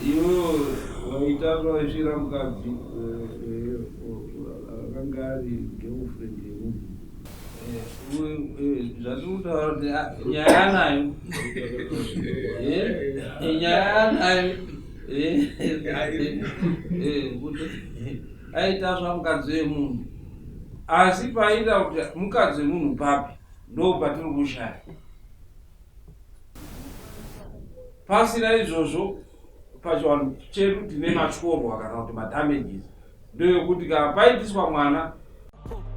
Iwe waitanga waisvira mukadzi akanga ari girlfriend yemunhu. Zvatiri kutaura kuti nyaya anayo. Nyaya anayo. Kuti aitasva mukadzi wemunhu. Asi paita kuti mukadzi wemunhu papi ndo patiri kushaya. Pasina izvozvo pachivanhu chedu tine matyorwa kana kuti madamages ndoyekuti kana paitiswa mwana.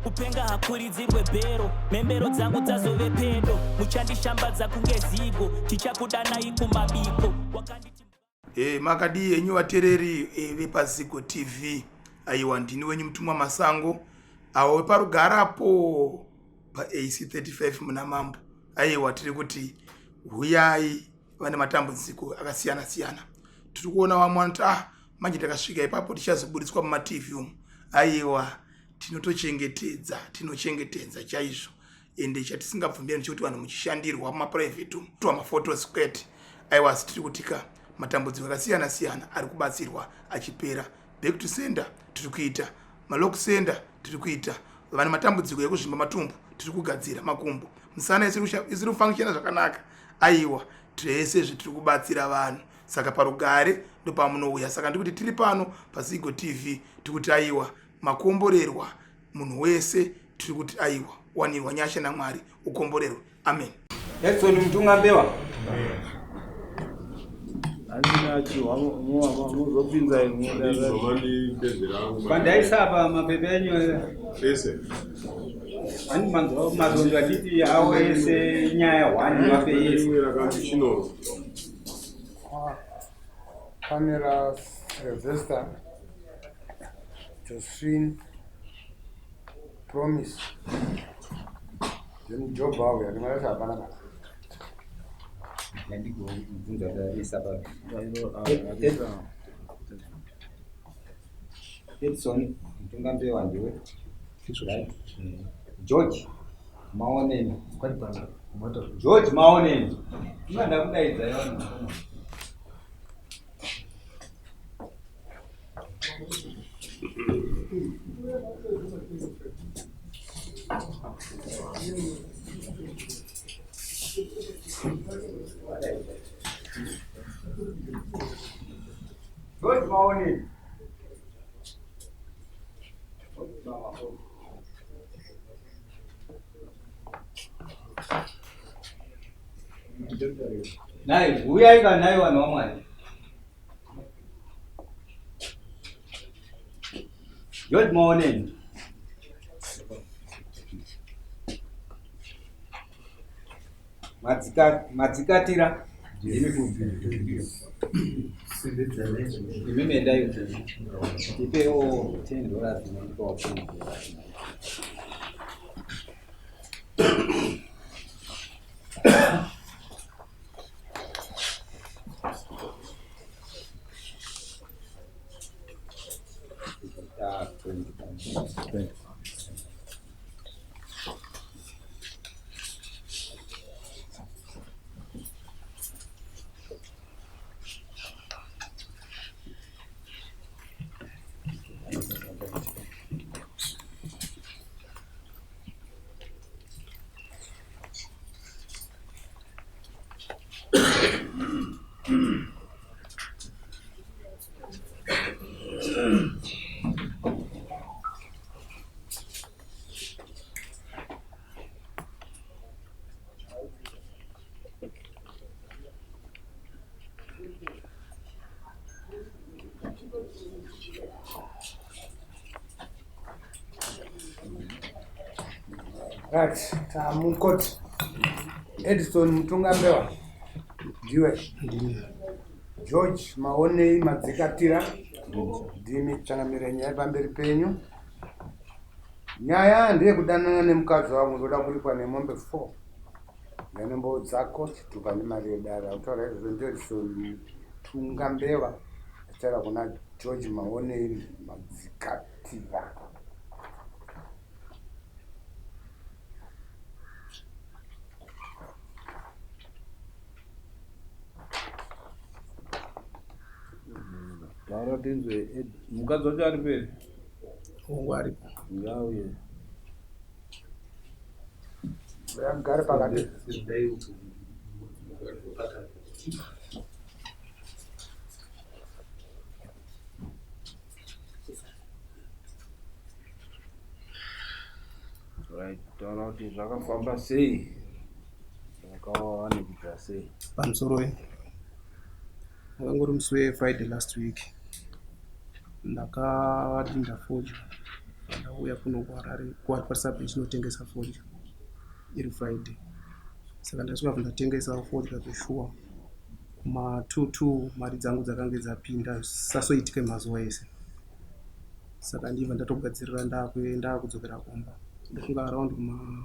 Kupenga hakuridzirwe bhero, mhembero dzangu dzazove pedo, muchandishambadza kunge zigo, tichakudanai kumabiko. Wakanditi E, makadii henyu vatereri e, vepaZigo TV? Aiwa, ndini wenyu Mutumwa Masango, awo weparugarapo paAC 35 muna Mambo. Aiwa, tiri kuti huyai vane matambudziko akasiyana siyana. Tiri kuona vamwe vanoti ah, manje takasvika ipapo tichazoburitswa mumatv umu. Aiwa, tinotochengetedza, tinochengetedza chaizvo. Ende chatisingabvumire ndechekuti vanhu muchishandirwa mumaprivate umu kuitwa maphotos kwete. Aiwa, asi tiri kutika matambudziko akasiyana siyana ari kubatsirwa achipera. Back to sender tiri kuita, malock sender tiri kuita, vane matambudziko ekuzvimba matumbu tiri kugadzira, makumbo musana isiri kufunctiona zvakanaka. Aiwa, zvese izvi tiri kubatsira vanhu, saka parugare ndopamunouya. Saka ndikuti tiri pano paZigo TV tikuti aiwa, makomborerwa munhu wese, tiri kuti aiwa, wanirwa nyasha naMwari, ukomborerwe. Amen. Edson Mutungambewa. Pandaisa apa mapepa enyu ese. Ani manzwa mazondo achiti awo ese nyaya one vape yese. Pamela Sylvester, Josephine, Promise. Then Job auya, ndingarati hapana basa. Ndandigobvunza kuti pa Edson Mutungambewa ndiwe. Right. George Maoneni. George Maoneni. Inga ndakudaidza yona. George Maoneni. Nhai, huyai ka nhai vanhu vaMwari. George Maoneni. Madzikatira ndimi futi. Imimi endai tipewo 10 dollars inondipawo 10 dollars. Ah, 20. 20. Right, tamukoti Edison Mutungambewa ndiwe George Maonei Madzikatira ndimi changamire nyaya pamberi penyu. Nyaya ndeyekudanana nemukadzi wangu ndoda kuripwa nemombe 4 nenembo dzako chitupa nemari yedare. Akutaura izvozvo ndiEdison Mutungambewa achitaura kuna George Maonei Madzikatira. Taura tinzwe. Mukadzi wacho ari peri? Hongu, aripo. Ngauye. Uyagare pakati. Right, taura kuti zvakafamba sei, zvakawanikidza sei. Pamusoro, wakangori musi weFriday last week, ndakadinda fodya, ndauya kuno kuHarare kwaSabhe chinotengesa fodya iri Friday. Saka ndasvika ndatengesa fodya zveshuwa kuma22, mari dzangu dzakange dzapinda zvisasoitike mazuva ese. Saka ndibva ndatogadzirira ndakudzokera kumba. Ndofunga around kuma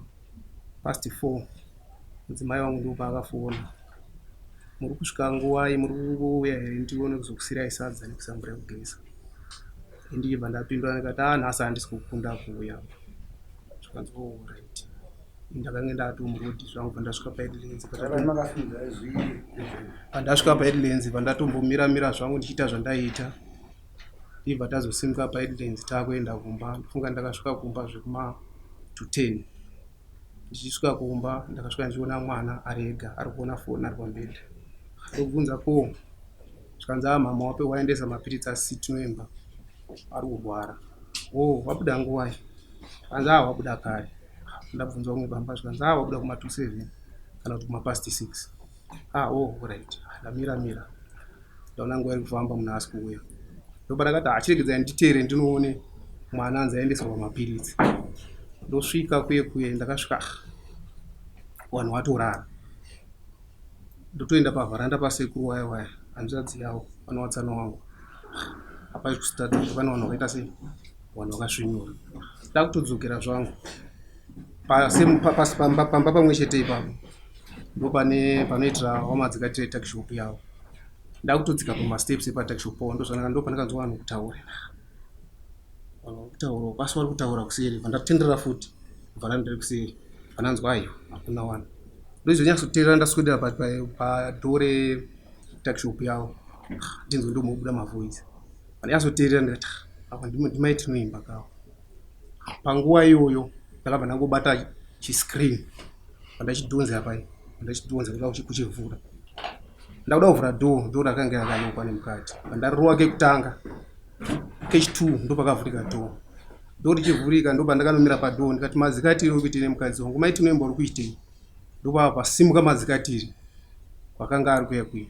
past 4 mudzimai wangu ndopaakafona, "Muri kusvika nguvai? Muri kuuya here ndione kuzokusiyirai sadza nekuisa mvura yekugeza?" Ndibva ndapindura ndikati, "A, nhasi handisi kukunda kuuya." Zvikanzi, "Alright." Ndakange ndatomurodhi zvangu. Pandasvika paHeadlands, pandasvika paHeadlands, pandatombomira-mira zvangu ndichiita zvandaiita, ndibva tazosimuka paHeadlands taakuenda kumba. Ndofunga ndakasvika kumba zvekuma to 10. Ndichisvika kumba, ndakasvika ndichiona mwana ari ega, ari kuona foni ari pamubhedha. Ndobvunza ko, zvikanzi, "A, mama wape waendesa mapiritsi asitinoemba, ari kurwara." "O, wabuda nguvai?" Zvikanzi, "A, wabuda kare." Ndabvunza umwe pamba, zvikanzi, "A, wabuda kuma 27 kana kuti kuma past 6." "Ah, oh, right." Ndamira mira, ndaona nguva iri kufamba, munhu haasi kuuya. Ndopandakati, "Achiregedzai nditeere ndinoone mwana anzi aendeswa pamapiritsi." Ndosvika kuye kuye, ndakasvika, ah, vanhu vatorara. Ndotoenda pavharanda pasekuru waya waya, hanzvadzi yavo vanowatsana wangu. Hapasi kusitadza kuti pane vanhu vakaita sei, vanhu vakasvinyura. Ndakutodzokera zvangu pamba pamwe chete ipapo, ndopane panoitira wamadzikatire tuckshop yavo. Ndakutodzika pamasteps epatuckshop pavo, ndozvanaka ndopandakanzwa vanhu kutaura, vanhu vari kutaura pasi, vari kutaura kuseri. Bva futi vharanda riri kuseri, pandanzwa, aiwa, hakuna vanhu. Ndozonyatsoteerera, ndaswedera padoor retuckshop yavo, ndinzwe ndomobuda mavoice. Pandanyatsoteerera ndikati, "Apa ndimai tinoimba kavo." Panguva iyoyo ndakabva ndangobata chiscreen, pandachidhonza pai, pandachidhonza kuda kuchivhura, ndakuda kuvhura door, door rakanga rakalokwa nemukati. Pandarova kekutanga, kechi2, ndopakavhurika door. Door richivhurika, ndopandakanomira padoor, ndikati, "Madzikatiri, uri kuitei nemukadzi wangu? Mai Tinoimba, uri kuitei?" Ndopava pasimuka madzikatiri kwakanga ari kuya kuya,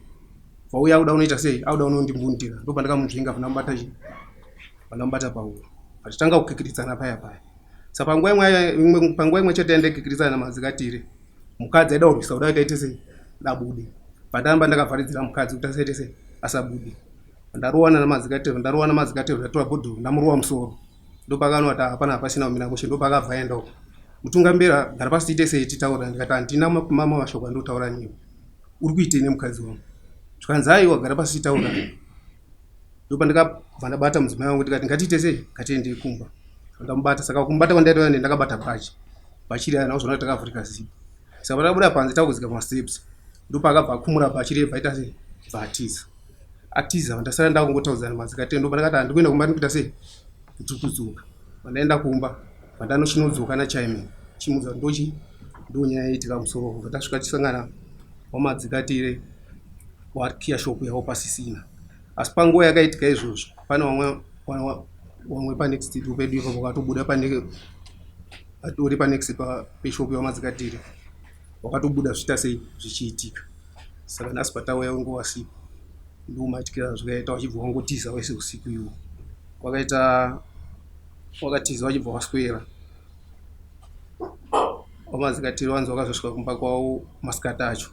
vauya auda unoita sei, auda unondimbundira. Ndopandakamunzvenga, pandamubata chi pandamubata pahuro, vachitanga kukikiridzana paya paya. Saka panguva imwe chete yandaikikiridzana namadzikatiri, mukadzi aida kurwisa kuda kuti aite sei, dabude. Pandaramba ndakavharidzira mukadzi kuti asaite sei, asabude. Ndarowana namadzikatiri, ndarowana namadzikatiri, ndatora bhodhoro, ndamurova musoro. Ndopakaona kuti hapana, hapasina kumira mushe. Ndopakabva aenda uko. "Mutungamira, gara pasi tiite sei, titaura." Ndikati, "Handina mamwe mashoko andinotaura newe. Uri kuitei nemukadzi wangu?" Zvikanzi, "Aiwa, gara pasi titaura." Ndopandakabva ndabata mudzimai wangu, ndikati, "Ngatiite sei, ngatiendei kumba." Ndamubata. Saka kumubata kwandaita, ende ndakabata bhachi, bhachi riya nauzona kuti takavhurika zipi. Saka pandakabuda panze, takudzika pamasteps, ndopakabva akumura bhachi riye, bva aita sei, bva atiza. Atiza, ndasara ndakungotaudzana madzikatiri. Ndopandakati, "Handikuenda kumba, ndikuita sei, ndiri kudzoka." Pandaenda kumba, pandanochinodzoka nachairman, chimudza kuti ndochi ndonyaya yaitika musoro. Kubva tasvika tisangana wamadzikatire wakiya shop yavo pasisina. Asi panguva yakaitika izvozvo, pane vamwe panext door pedu ipapo vakatobuda, pane patori panext peshop yamadzikatire, wakatobuda zvichiita sei, zvichiitika. Saka nhasi patauya nguva sipo, ndomaitikira zvakaita, vachibva wangotiza wese usiku iwo wakaita, wakatiza vachibva waswera. Wamadzikatiri wanzi wakazosvika kumba kwavo masikati acho.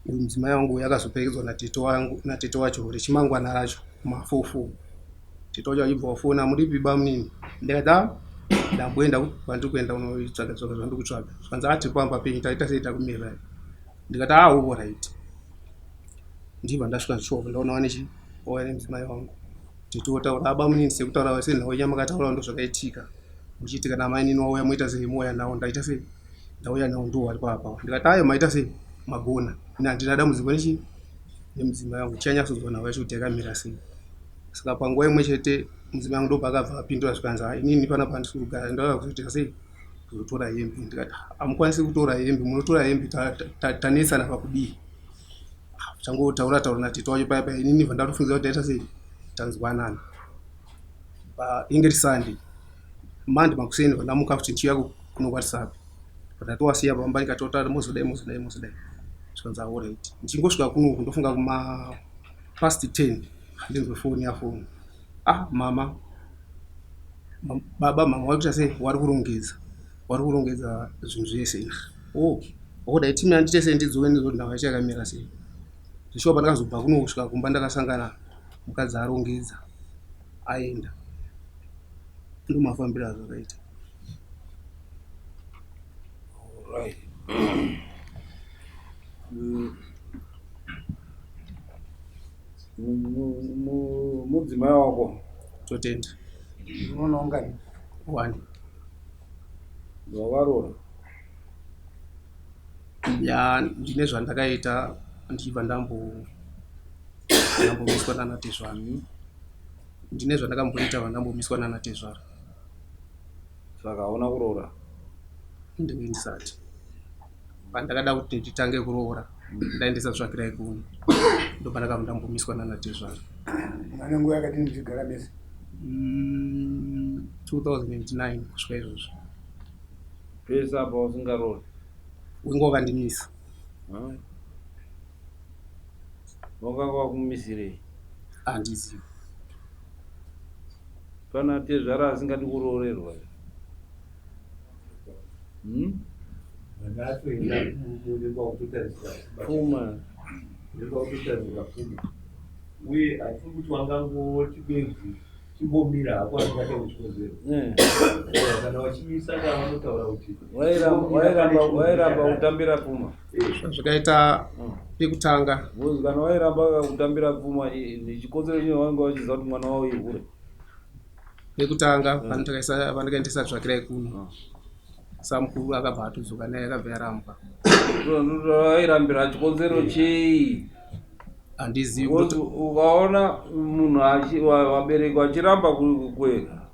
Uyu mudzimai wangu uyu akazoperekedzwa natete wangu, natete wacho rechimangwana racho kuma44. Tete wacho achibva wafona, "Muripi bamunini?" Ndikati, "A, ndamboenda kwandiri kuenda unotsvaga tsvaga zvandiri kutsvaga." Zvikanzi, "A, tiri pamba penyu, taita sei, takumirira." Ndikati, "A, alright." Ndibva ndasvika zvishopo, ndaona vanechi wauya nemudzimai wangu. Tete wotaura, "Abamunini, sekutaura senhau yenyu yamakataura, ndo zvakaitika muchiiti kana mainini wauya moita sei, mouya nawo. Ndaita sei, ndauya nawo, ndo vari papa." Ndikati, "Ayo, maita sei, magona. Ini handina dambudziko nechi nemudzimai wangu. Tichanyatsonzwa nhau yacho kuti yakamira sei." Saka panguva imwe chete mudzimai wangu ndopaakabva apindura zvikanzi, "Ah, inini panapa handisi kugara, ndauya kuzoita sei, kuzotora hembe." Ndikati, "Hamukwanisi kutora hembe, munotora hembe tanetsana pakudii?" Changotaura taura natete wacho paya paya, inini bva ndatofungidzira kuti taita sei, tanzwanana. Inge ri Sunday, Monday makuseni vandamuka futi ndichiuya kuno kwaRusape, ndatowasiya pamba, ndikatota mozodai mozodai mozodai, zvikanzi alright. Ndichingosvika kunoku, ndofunga kuma past 10, handinzwe foni yafoni, "Ah, mama, baba, mama wari kuita sei, wari kurongedza, wari kurongedza zvinhu zvese." Oh, okudai timi handite sei, ndidzoke ndizoti nhau yacho yakamira sei. Zvishuwa pandakazobva kuno kusvika kumba, ndakasangana mukadzi arongedza aenda. Ndomafambiro azvakaita. Right. Mudzimai wako? Totenda. Unoona ungani? One. Wakarora? Ya, ndine zvandakaita, ndichibva ndambomiswa nanatezvara. Ndine zvandakamboita, vandambomiswa nanatezvara. Saka hauna kuroora? Ndinge ndisati. Pandakada kuti nditange kuroora, ndaendesa tsvakirai kuno, ndopandakabva ndambomiswa nanatezvara. Mane nguva yakadini muchigara mese? 2009 kusvika izvozvo. Pese apa usingaroori? Winge wakandimisa. Wakanga wakumisirei? Handizivi. Pana tezvara asingadi kuroorerwa? Hmm? Ndatoenda unenge wakutotarisira pfuma. Unenge wakutotarisira pfuma, uye hatiri kuti wangangoti bedzi chimbomira hako, asingata kuchikonzero. Kana vachimisa ka, vanotaura kuti Wairamba kutambira pfuma? Zvakaita pekutanga. Because kana wairamba kutambira pfuma, chikonzero chino vanenge vachiziva kuti mwana wavo ihure. Pekutanga pandakaendesa tsvakirai kuno, samukuru akabva atodzoka naye, akabva yarambwa. Wairambira chikonzero chei? Handizivi. Because ukaona munhu vabereki vachiramba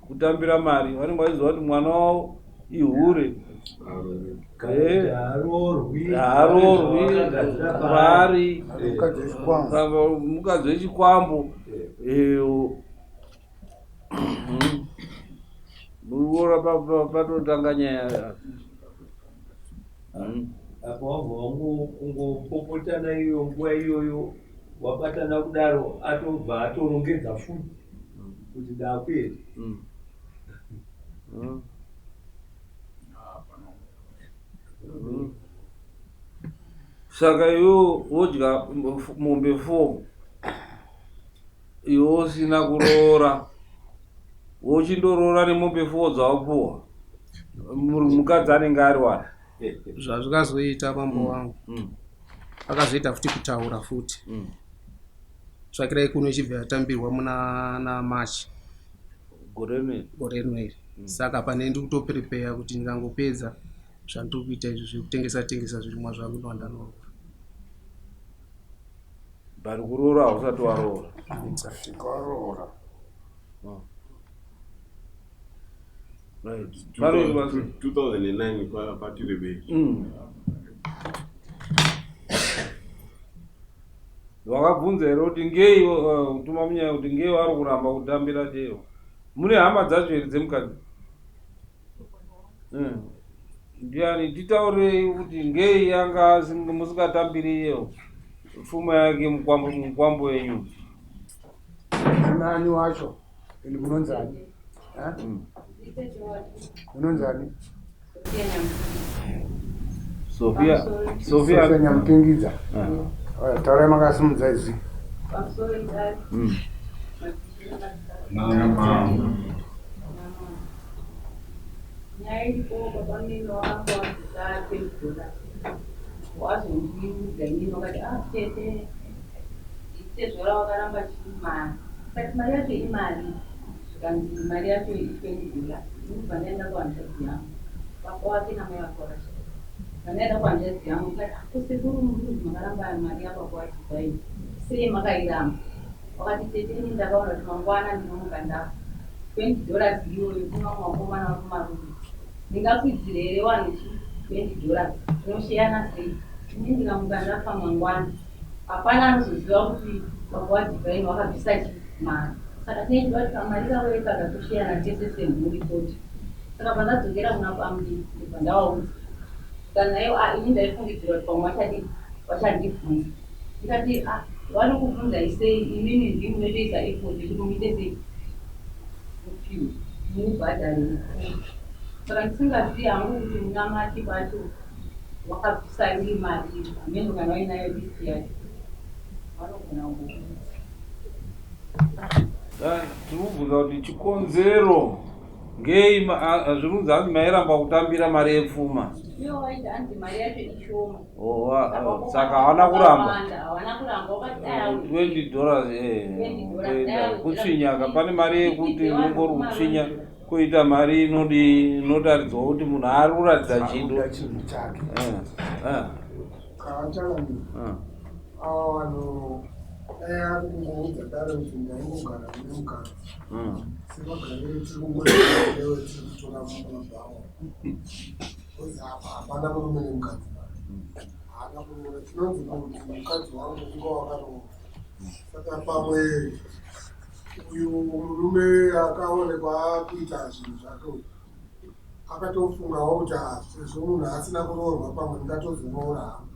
kutambira mari, vanenge vachiziva kuti mwana wavo ihure. Haroorwi. Haroorwi paari. Mukadzi wechikwambo. Kana mukadzi wechikwambo. Muroora patotanga nyaya. Apa wabva wangopopotana iyo nguva iyoyo, wabatana kudaro, atobva atorongedza futi kuti ndakuenda. Saka iwe wodya mombe 4, iwe usina kuroora, wochindoroora nemombe 4 dzawapuwa, mukadzi anenge ari wani. Zvazvikazoita, mambo wangu, akazoita futi kutaura futi. Tsvakirai kuno ichibva yatambirwa muna naMarch. Gore rineri? Gore rino iri. Saka pane ndiri kutoprepare kuti ndikangopedza zvandiri kuita izvi zvekutengesa tengesa zvirimwa zvangu, ndo ndanoora. But kuroora hausati waroora? Karoora. Right. Panoitwa sei? 2009 patirebei. Wakabvunza here kuti ngei, kutuma munyaya kuti ngei vari kuramba kutambira deo? Mune hama dzacho here dzemukadzi? Ndiani? Titaurei kuti ngei yanga musingatambiri iyewo pfuma yake, mukwambo, mukwambo wenyu. Nani wacho? Ende munonzani? Eh? Munonzani? Sofia, Sofia Sofia. Nyamupingidza. Ah. Aya, taurai makasimudza izvi. Nyaya iripo, baba mimi wakanga wabvisa $20, wazondiudza inini, wakati, "Ah, tete, tezvara wakaramba chimari." Kati, "Mari yacho imari?" Zvikanzi, "Mari yacho i$20." Ndikubva ndaenda kuhanzvadzi yangu, baba wake namai vake wakashaya. Vandaenda kuhanzvadzi yangu, ndikati, "Ko sekuru, muri kunzi makaramba mari yababa waJisai, sei makairamba?" Wakati tete ini ndakaona kuti mangwana ndinomuka ndafa. 20 dollars iyoyo kune vamwe vakomana vari kumarume. Ndingakwidzire here vanhu chi 20 dollars? Tinosheyana sei? Ini ndikamuka ndafa mangwana. Hapana anozoziva kuti baba waDivine wakabvisa chi mari. Saka tinoiziva kuti kamari kako ikaka tosheyana tese semhuri toti. Saka pandadzokera kuna bamdiki ndobva ndavaudza. Zvikanzi naivo ah ini ndaifungidzira kuti pamwe vachadii vachandibvunza. Ndikati ah vanokubvunzai sei imimi ndimi munotoisa effort yekuti muite sei mupiwe mubhadhare mupfume. Saka ndisingazivi hangu kuti munamati pacho wakabvisa iri mari iri hameno kana vainayo list yacho vanogona kungokuudza. Tiri kubvunza kuti chikonzero Ngei zvirunzi hanzi mairamba kutambira mari yepfuma. Ivo vaiti hanzi mari yacho ishoma. Oh, saka hawana kuramba. Hawana kuramba wakati dai awu. 20 dollars eh. Kutsvinya pane mari yekuti unongori kutsvinya koita mari inodi inotaridzwa kuti munhu ari kuratidza chido. Chinhu chake. Eh. Eh. Kavachangamira. Eh. Ava vanhu dai ari kungoudza dare kuti ndaingogara nemukadzi. Semagariro tiri kungoewe tiri kutora mumabhawa. Because apa hapana murume nemukadzi. Haana kuroora. Chinonzi kuti mukadzi wangu unga wakaroora. Saka pamwe uyu murume akaonekwa akuita zvinhu zvake uyu akatofungawo kuti ah, sezvo munhu asina kuroorwa pamwe ndingatozoroora hangu.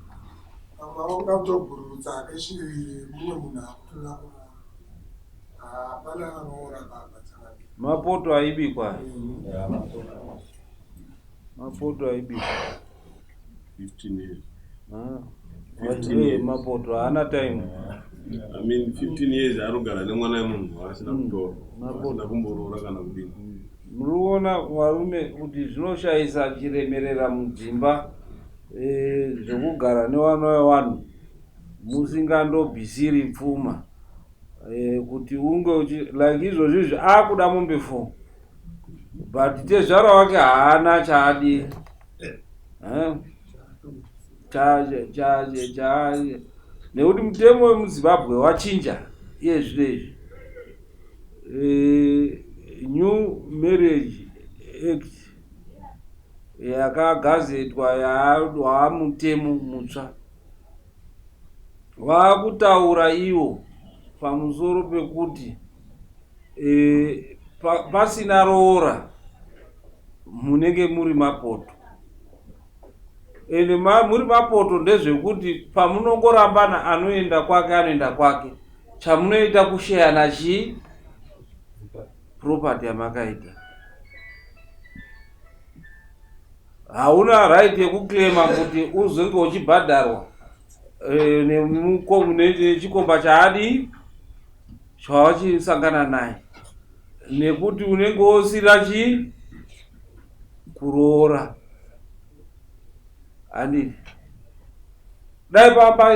Pamwe ava kuda kutobhururutsa hake shiri yemumwe munhu akutoda kuroora. Hapana aroora baba changamire. Mapoto aibikwa. Mapoto aibikwa. 15 years. Ah. 15 years. Mapoto haana time. I mean 15 years arogara nemwana wemunhu waasina kutora. Mapoto. Asina kumboroora kana kudini. Muri kuona varume kuti zvinoshayisa chiremerera mudzimba eh, zvekugara nevana vevanhu musingandobvisiri pfuma eh, kuti unge uchi like izvozvi izvi akuda mombe four but tezvara wake haana chaadi eh? cha cha cha nekuti mutemo wemuzimbabwe wachinja iye zvino izvi eh, new marriage act yakagazetwa yaamutemo mutsva Vakutaura ivo pamusoro pekuti e, pa, pasina roora munenge muri mapoto ende ma, muri mapoto ndezvekuti pamunongorambana anoenda kwake anoenda kwake chamunoita kusheyana chii property yamakaita hauna right yekuclaima kuti uzenge uchibhadharwa eh, nechikomba chaadii chawachisangana naye nekuti unenge wosira chii kuroora handiti dai pamba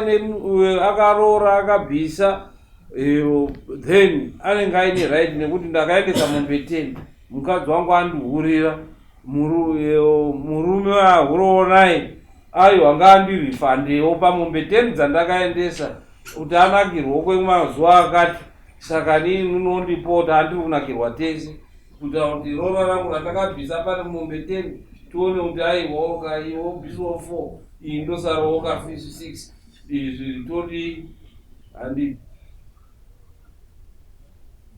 akaroora akabvisa eh, then anenge aine right nekuti ndakaendesa mombe ten mukadzi wangu andihurira Murume ahuroonai aiwa ngaandirifandewo pamombe 10 dzandakaendesa kuti anakirwo kwemazuva akati saka nii munondipota andiri kunakirwa tese kuitira kuti rora rangu randakabvisa pane mombe 10 tione kuti aiwaoka iwe wobvisawo 4 iyi ndosarawoka 6 izvi todii handii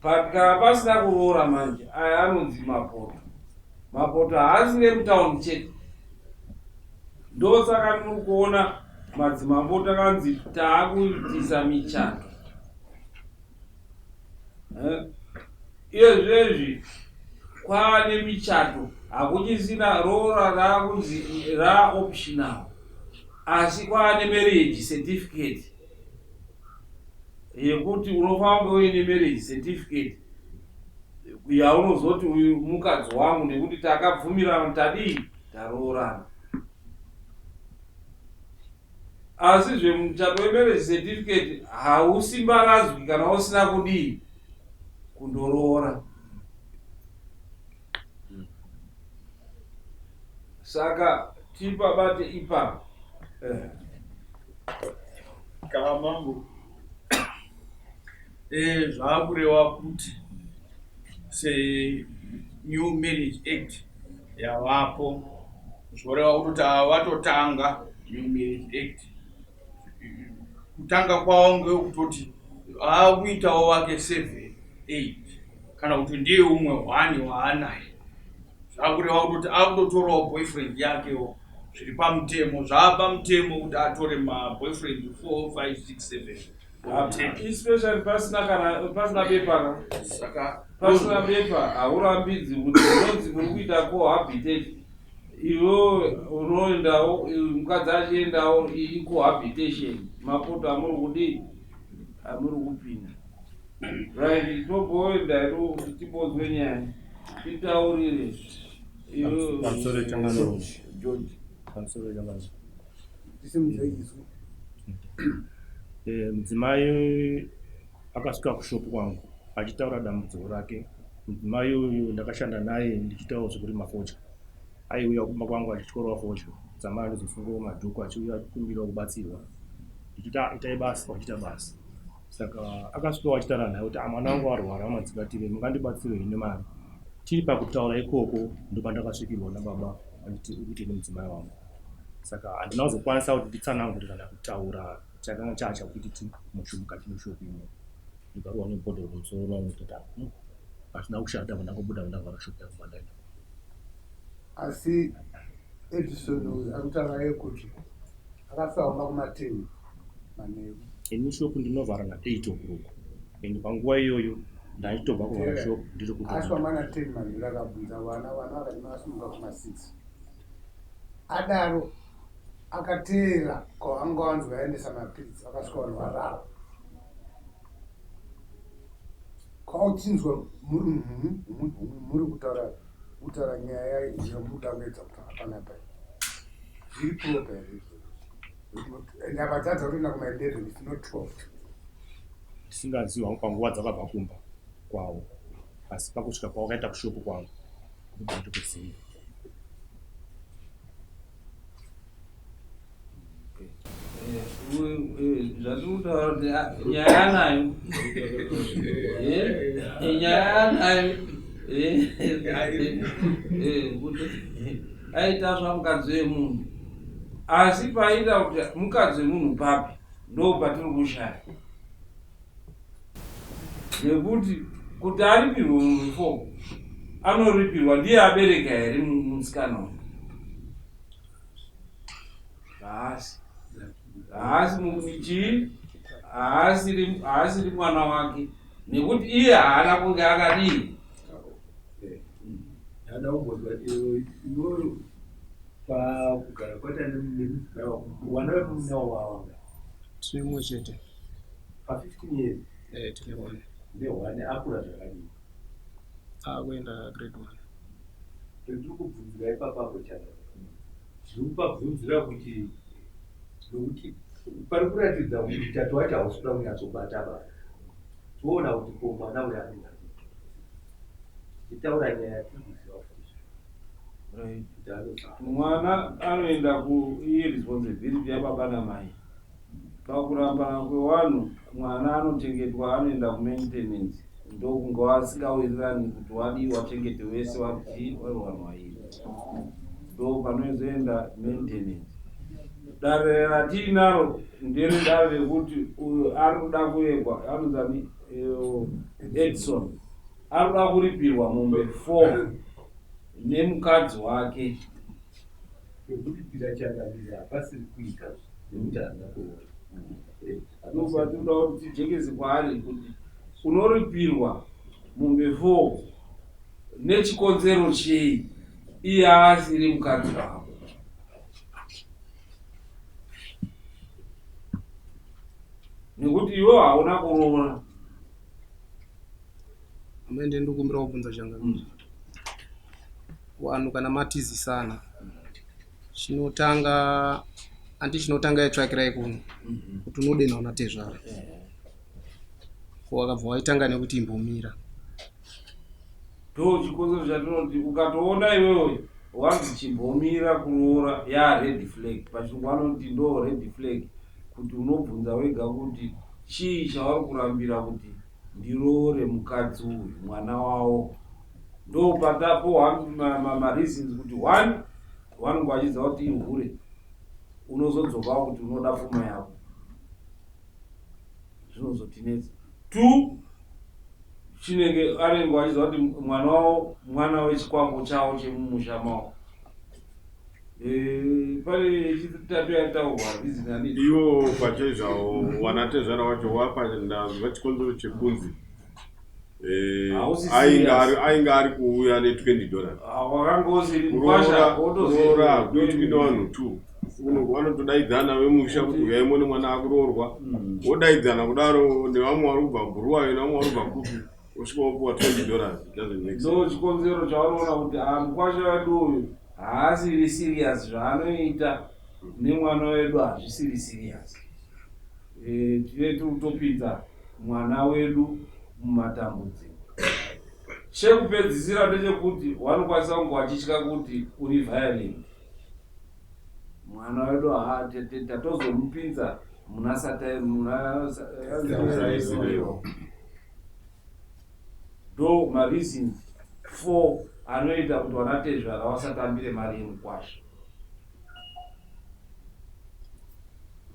But kana pasina kuroora manje aya anonzi mapoto. Mapoto haasi vemutown chete. Ndosaka muri kuona madzimambo takanzi taakuitisa michato. Eh? Iye zvezvi kwaane michato hakuchisina roora raakunzi raoptional asi kwaane marriage certificate yekuti unofanira kunge uine marriage certificate yaunozoti uyu mukadzi wangu nekuti takabvumirana tadii taroorana asi zvemuchato wemarriage certificate hausimbaradzwi kana usina kudii kundoroora saka tipabate ipapo eh. Kava mambo. Eh, zvaakurewa kuti senew marriage act yavapo zvoreva kutoti ava vatotanga new marriage act kutanga kwavo ngekutoti aakuitawo wake 7 8 kana kuti ndiye umwe one waanaye zvakureva kutoti akutotorawo boyfriend yakewo zviri pamutemo zvaapamutemo kuti atore maboyfriend 4 5 6 7 especially pasina kana pasina bepa ka saka pasina bepa haurambidzi kuti unonzi muri kuita cohabitate iwe unoendawo mukadzi achiendawo icohabitation mapoto amuri kudii amuri kupinda right toboenda ino kuti timbonzwe nyaya titaurire Pamusoro changamire. George Pamusoro changamire. Tisimudzei izwi. Eh, mudzimai akasvika kushopu kwangu achitaura dambudziko rake. Mudzimai uyu ndakashanda naye ndichiitawo zvekurima fodya. Aiuya kumba kwangu achityorawo fodya dzamara ndizosungawo madhuku achiuya achikumbirawo kubatsirwa. Ndichiti "Ah, itai basa wachiita basa. Saka akasvikawo achitaura naye kuti "Ah, mwana wangu arwara madzikatire mungandibatsire here nemari. Tiri pakutaura ikoko ndopandakasvikirwa nababa vachiti uri kuitei nemudzimai wangu. Saka handina kuzokwanisa kuti nditsanangure kana kutaura chakanga chacha kuti ti mushu mukati meshopu imo. Ndikarohwa nebhodhoro mumusoro mangu ndikati "Ah, no, hazvina kushata ndangobuda ndavhara shopu yangu pandaenda. Asi Edison uyu ari kutaura iye kuti akasaoma kuma10 manheru. Ini shopu ndinovhara na8 o'clock and panguva iyoyo ndaitobva kuvhara shopu ndiri Asvika kutoenda. mana 10 manheru akabvunza vana, vana vakati vakasimuka kuma6. Adaro akateera kwavanga vanzi vaendesa mapiritsi vakasvika vanhu varara. Kwauchinzwa muri muri kutaura kutaura nyaya yamuda kuedza kutaura panapa zviri proper here izvozvo? And apa dzadza kutoenda kuma11 if not 12. Ndisingazivi hangu panguva dzakabva kumba kwavo asi pakusvika kwavakaita kushopu kwangu ndobva nditokuziva. Zvatiri kutaura kuti nyaya anayo nyaya anayo kuti aitasva mukadzi wemunhu asi paita kuti mukadzi wemunhu papi ndo patiri kushaya nekuti kuti aripirwe munhu fo anoripirwa ndiye abereka here musikana uyu haasi haasi chii haasiri mwana wake nekuti iye haana kunge akadii Ndada kumbonzwa iwewe pakugara kwaita nemudzimai wako wana vemunawo wawanga Tine mumwe chete. pa15 years Eh, tine one. nehwane akura zvakadii Akuenda grade 1. ndiri kubvunzira ipapapo chana ndiri kupabvunzira kuti nokuti pari kuratidza kuti mutato wacho hausi kuda kunyatsobata baba toona kuti ko mwana uyu anenge tichitaura nyaya tiri kuziva futi kuti anozaa mwana anoenda kuiresponsibility yababa namai pakurambana kwevanhu mwana anochengetwa anoenda kumaintenance ndokunge vasingawirirani kuti wadii wachengete wese wadii vari vanhu vairi ndo panozoenda maintenance dare ratiinaro ndere dare rekuti uyu ari kuda kuregwa anonzani Edson ari kuda kuripirwa mombe 4 nemukadzi wake pekuripira changamire hapasiri kuita nekuti handina kuona ndobva tinoda kuti tijekese kwaari kuti unoripirwa mombe 4 nechikonzero chei iye asiri mukadzi wako nekuti iwe hauna kuroora Amai ndikumbira kubvunza changamire. Vanhu kana matizisana chinotanga andi chinotanga itsvakirai kuno kuti unodenha una tezvara ko wakabva waitanga nekuti imbomira ndo chikonzero chatinoti ukatoona iwewe wanzi chimbomira kuroora ya red flag pachirungu vanoti ndo red flag kuti unobvunza wega kuti chii chavari kurambira kuti ndiroore mukadzi uyu mwana wavo. Ndopatapo mareasons kuti one vanenge vachiziva kuti ihure, unozodzokawo kuti unoda pfuma yako, zvinozotinetsa. Two, chinenge anenge vachiziva kuti mwana wavo mwana wechikwambo chavo chemumusha mavo. Eh, pane chitatu yataurwa reason ani Ivo pachezvavo vanatezvara vacho wapa ndazwa chikonzero chekunzi eh, Hausi ainge serious. ainge ari kuuya ne20 dollars. Ah, wakanga usiri mukwasha Kuroora hakuitwi nevanhu two. Vanotodaidzana vemusha kuti uyai muone mwana akuroorwa, wodaidzana kudaro nevamwe vari kubva Bhuruwayo nevamwe vari kubva kupi, wosvika wopiwa 20 dollars. It doesn't make sense. Ndo chikonzero chavanoona kuti ah, mukwasha wedu uyu haasiri serious, zvaanoita nemwana wedu hazvisiri serious. Eh, tine tiri kutopinza mwana wedu mumatambudziko. Chekupedzisira ndechekuti vanokwanisa kunge vachitya kuti uri violent, mwana wedu tatozomupinza muna satani muna ndo mareasons four anoita kuti vanatezvara vasatambire mari yemukwasha.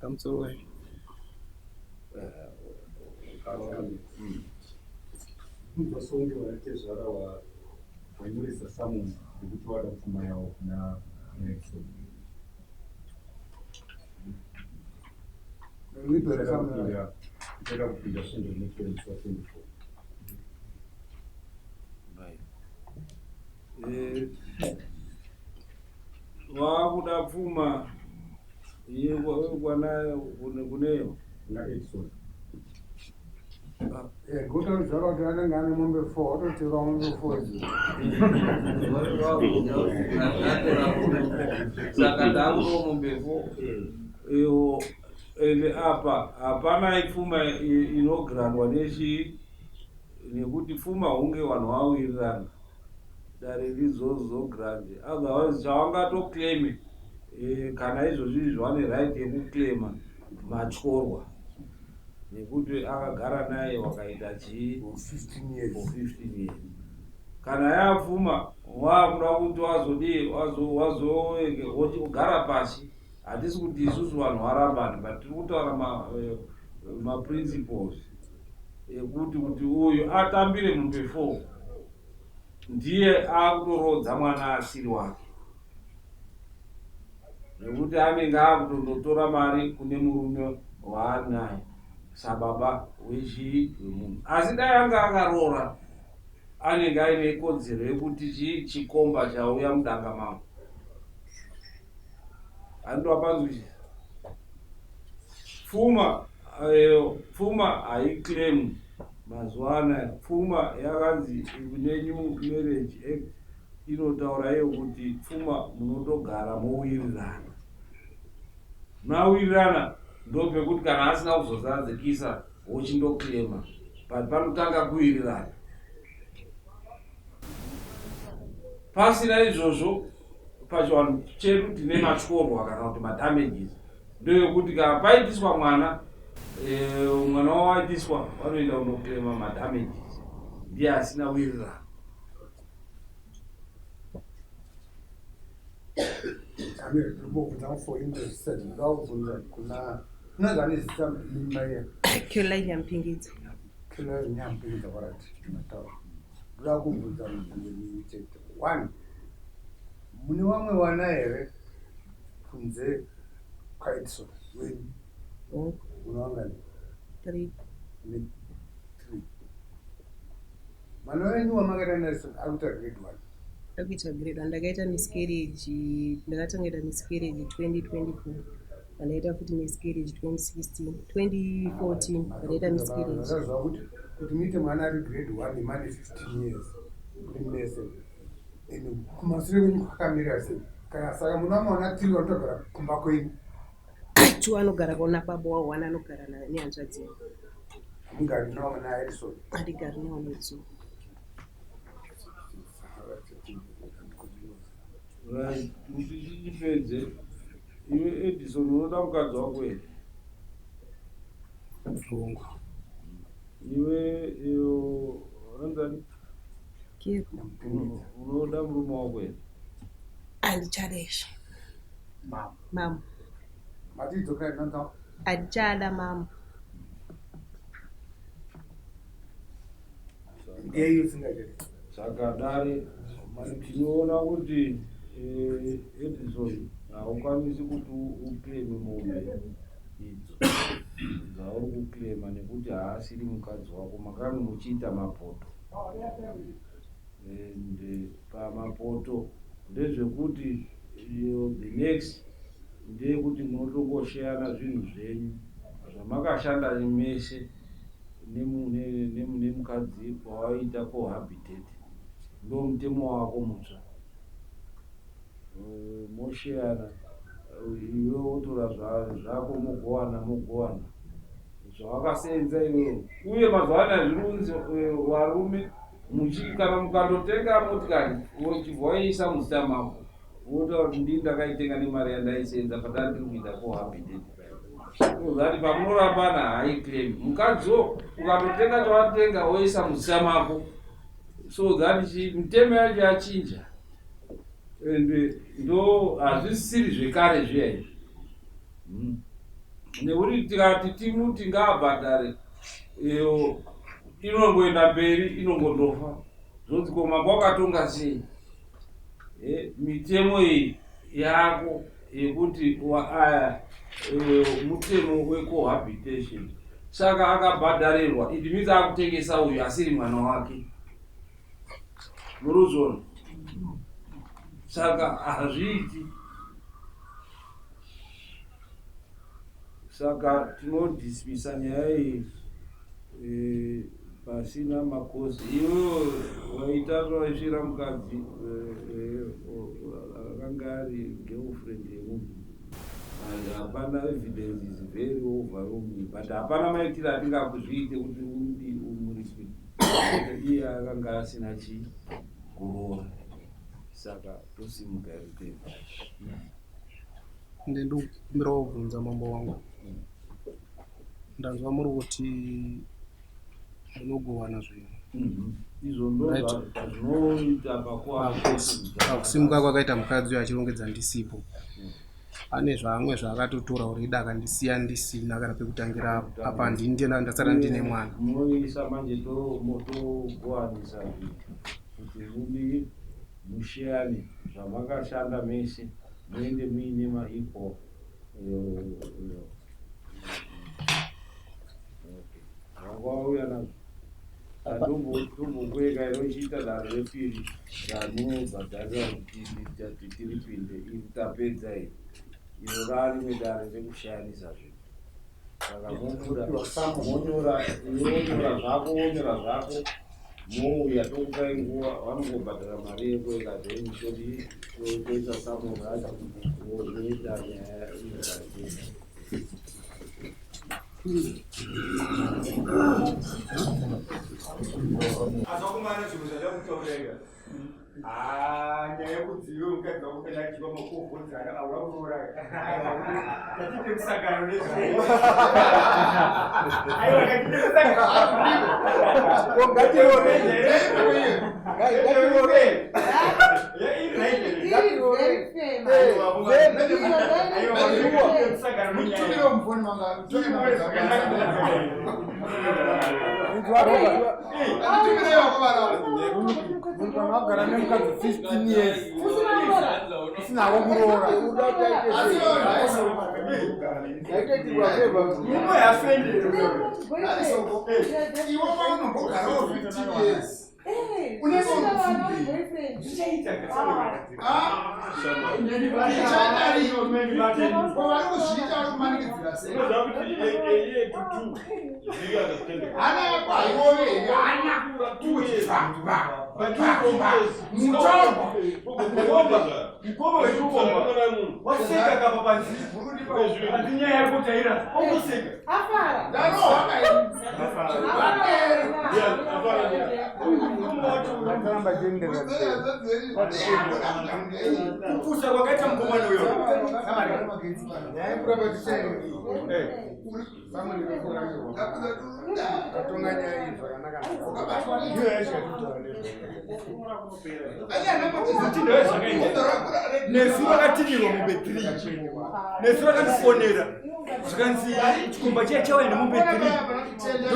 Pamusoro Kunzwa songe vanatezvara wanyoresa summons yekuti wada pfuma yavo kuna Edson. Ichada kupinda svondo rinotevera musi wa 24. Eh, vakuda pfuma yekwana kuneyo kuna Edson. Guta kuti anenge ane mombe four, ototora mombe four idzi. Saka ndakudo mombe four iyo, ende apa hapana pfuma inograndwa nechi nekuti pfuma hunge vanhu vawirirana dare rizozogrande, otherwise chavangatoclaime kana izvozvi izvi vane right yekuclaima matyorwa nekuti akagara naye wakaita chii For 15 years. For 15 years. Kana yapfuma wakuda kuti wazodii wazogara pasi. Hatisi kuti isusu vanhu varambani, but tiri kutaura maprinciples ekuti kuti uyu atambire mombe four ndiye akutoroodza mwana asiri wake, nekuti anenge akutondotora mari kune murume waanaye sababa wechii wemunhu. Asi dai anga akaroora anenge aine kodzero yekuti chii chikomba chauya mudanga mangu handiwapanzwisisa. Pfuma pfuma haiclaim mazuva anaya. Pfuma yakanzi neNew Marriage Act inotaura iyo kuti pfuma munotogara mowirirana, mawirirana ndopekuti kana asina kuzozadzikisa wochindoclaima, but panotanga kuwirirana. Pasina izvozvo pachivanhu chedu tine matyorwa kana kuti madamages, ndoyekuti kana paitiswa mwana mwana wawaitiswa vanoenda kundoclaima madamages, ndiye asina wirirana. Amir, ndinobvunza for interest sake, ndinobvunza kuna unonzi ane zita Maria? Caroline Nyampingidza. Caroline Nyampingidza, alright, mataura. Ndoda kubvunza mibvunzo miviri chete. One, mune vamwe vana here kunze kwaEdson wenyu? Mune vangani? Three. Mune three. Mwana wenyu wamakaita naEdson ari kuita grade one? Ari kuita grade one. Ndakaita miscarriage, ndakatanga kuita miscarriage 2024. Pandaita futi miscarriage 2016, 2014 pandaita miscarriage. Ndakaziva kuti muite mwana ari grade one mane 15 years muri mese, and kumasure kwenyu kwakamira sei? Kana saka muna mwana tiri vanotogara kumba kwenyu? Two anogara kona baba wavo, one anogara nehanzvadzi yangu. Hamugari navo naEdson? Handigari navo neEdson. Right, kuti tichipedze, iwe Edison unoda mukadzi wako here? Hongu. Iwe iyo ranzani unoda murume wako here? Handichada izvo. Mama. Mama. Matidzoka nanza. Handichada mama. Ngei usingachadi. Saka dare tinoona kuti eh, Edison haukwanisi kuti uclaime mombe idzo dzauri kuclaima nekuti haasiri mukadzi wako makange muchiita mapoto and eh, pamapoto ndezvekuti eh, the next ndeyekuti munotongosheyana zvinhu zvenyu zvamakashanda mese nemukadzi wawaiita cohabitate ndo mutemo wako mutsva eh, mosheyana eh, iwe wotora zvako mogowana mogowana zvawakasenza iwewe uye mazuva anaya zviri kunzi eh, varume muchi kana mukandotenga motikari wochibva waiisa muzita mako wotaura kuti ndii ndakaitenga nemari yandaisenza patandiri kuita cohabitate uzati pamunorambana haiclaim mukadziwo ukatotenga chawatenga woisa muzita mako so that mitemo yacho yachinja and ndo hazvisiri zvekare zviya izvi hmm. nekuti tikati timuti ngaabhadhare inongoenda mberi inongondofa zvonzi ko mambo wakatonga sei eh, mitemo iyi yako yekuti aya eh, mutemo wecohabitation saka akabhadharirwa it means akutengesa uyu asiri mwana wake muruzvona saka hazviiti Saka tinodismisa nyaya iyi eh, pasina makosi. Iwe waita zvawaisvira mukadzi eh, eh, akanga ari girlfriend yemunhu. Hapana evidence is very overwhelming but hapana maitiro atingakuzviite kuti udi umuripe. Iye akanga asina chii kuroora. Saka tosimuka rutendo. Ende ndokumbirawo kubvunza mambo wangu. Ndanzwa muri kuti munogovana zvinhu. Mhm. Izvo ndozvinoita pakusimuka kwakaita mukadzi uyo achirongedza ndisipo. Ane zvamwe zvaakatotora already akandisiya ndisina kana pekutangira apa ndini ndiye ndasara ndine mwana. Munoisa manje togoanisa zvinhu kuti mudii musheyane zvamakashanda mese. Muende muine ma equal okay. Wanga wauya nazvo atombokweka inochiita dare repiri ranobhadharira kuti tiripinde iri tapedza iri iro rarimwe dare rekushayanisa zvinhu saka mobuda monyora iwe wonyora zvako wonyora zvako mouya tokupai nguva vanongobhadhara mari yekuenda then todii toisa samon racho vozoita nyaya inogadzira Azokumana zvinhu zvandakutaurira. Ah, nyaya yekuti iwe mukadzi wako kana achiva makovhodzana aura kuroora. Ngatiite musangano nezvayo. Aiwa ngatiite musangano. Ko ngatiroore. Ngatiroore. Mutumire mufoni wanga. Munhu kana wagara nemukadzi 15 years usinawo kuroora iwe paunombogarawo 15 years unenge uri zvichaita vari kuzviita vari kumanikidzira sei hana yako haiove here hana mutorwa mukoma wechikomba waseka kapa panzi panzi nyaya yako taira ongoseka afara ndarohwa mukoma Kupusa kwakaita mukomana uyo. Nesu rakatinirwa mombe 3. Nesu rakandifonera. Zvikanzi chikomba chiya chauya nemombe 3.